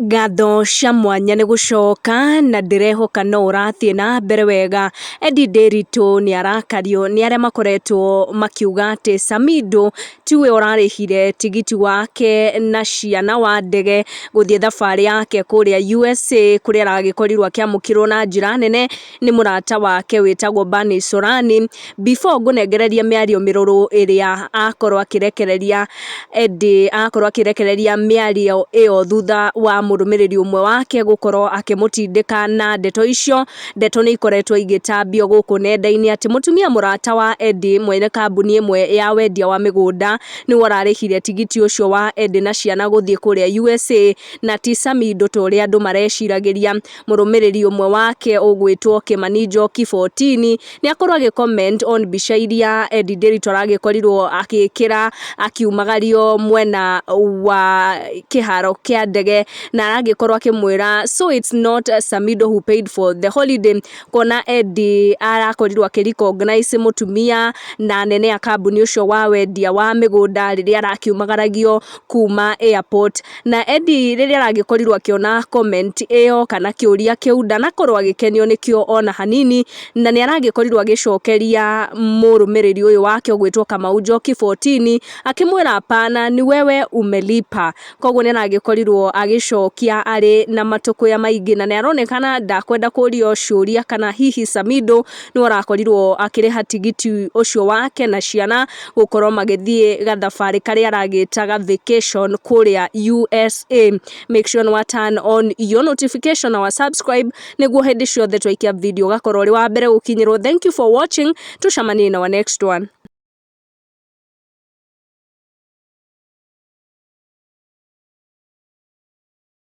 Ngatho cia mwanya nĩ gũcoka na ndĩrehoka no ũrathiĩ na mbere wega. Eddie Ndiritu nĩ arakario nĩ arĩa makoretwo makiuga atĩ Samidoh tiwe ũrarĩhire tigiti wake na ciana wa ndege gũthiĩ thabarĩ yake kũrĩa USA, kũrĩa aragĩkorirwo akĩamũkĩrwo na njĩra nene nĩ mũrata wake wĩtagwo Bernice Sorani. Before ngũnengereria mĩario mĩrũrũ ĩrĩa akorwo akĩrekereria, Eddie akorwo akĩrekereria mĩario ĩyo thutha wa mũrũmĩrĩri ũmwe wake gũkorwo akĩmũtindĩka na ndeto icio. Ndeto nĩ ikoretwo igĩtambio gũkũ nenda-inĩ atĩ mũtumia mũrata wa Eddie, mwene kambuni ĩmwe ya wendia wa mĩgũnda, nĩwe ũrarĩhire tigiti ũcio wa Eddie na ciana gũthiĩ kũrĩa USA, na ti Samidoh ta ũrĩa andũ mareciragĩria. Mũrũmĩrĩri ũmwe wake ũgwĩtwo Kĩmani Njoki 14 nĩ akorwo agĩ comment on mbica iria Eddie Ndiritu aragĩkorirwo agĩkĩra akiumagario mwena wa kĩharo kĩa ndege, na aragĩkorwo akĩmwĩra, "So it's not Samidoh who paid for the holiday?" Kuona Eddie arakorirwo akĩ recognize mũtumia na anene a kambuni ũcio wa wendia wa mĩgũnda rĩrĩa arakiumagaragio kuma airport. Na Eddie rĩrĩa aragĩkorirwo akĩona comment ĩyo kana kĩũria kĩu, ndanakorwo agĩkenio nĩkĩo ona hanini, na nĩ aragĩkorirwo agĩcokeria mũrũmĩrĩri ũyũ wake ũgwĩtwo Kamau Njoki 14 akĩmwĩra, "Hapana, ni wewe umelipa." Koguo nĩ aragĩkorirwo agĩcokia arĩ na matũkũya maingĩ, na nĩ aronekana ndakwenda kũrio ciũria kana hihi Samidoh nĩwe ũrakorirwo akĩrĩha tigiti ũcio wake na ciana gũkorwo magĩthiĩ gathabarĩ karĩa aragĩtaga vacation kũrĩa USA. Make sure nĩ wa turn on your notification na wa subscribe nĩguo hĩndĩ ciothe twaikia video ũgakorwo ũrĩ wa mbere gũkinyĩrwo. Thank you for watching, tucemanie na our next one.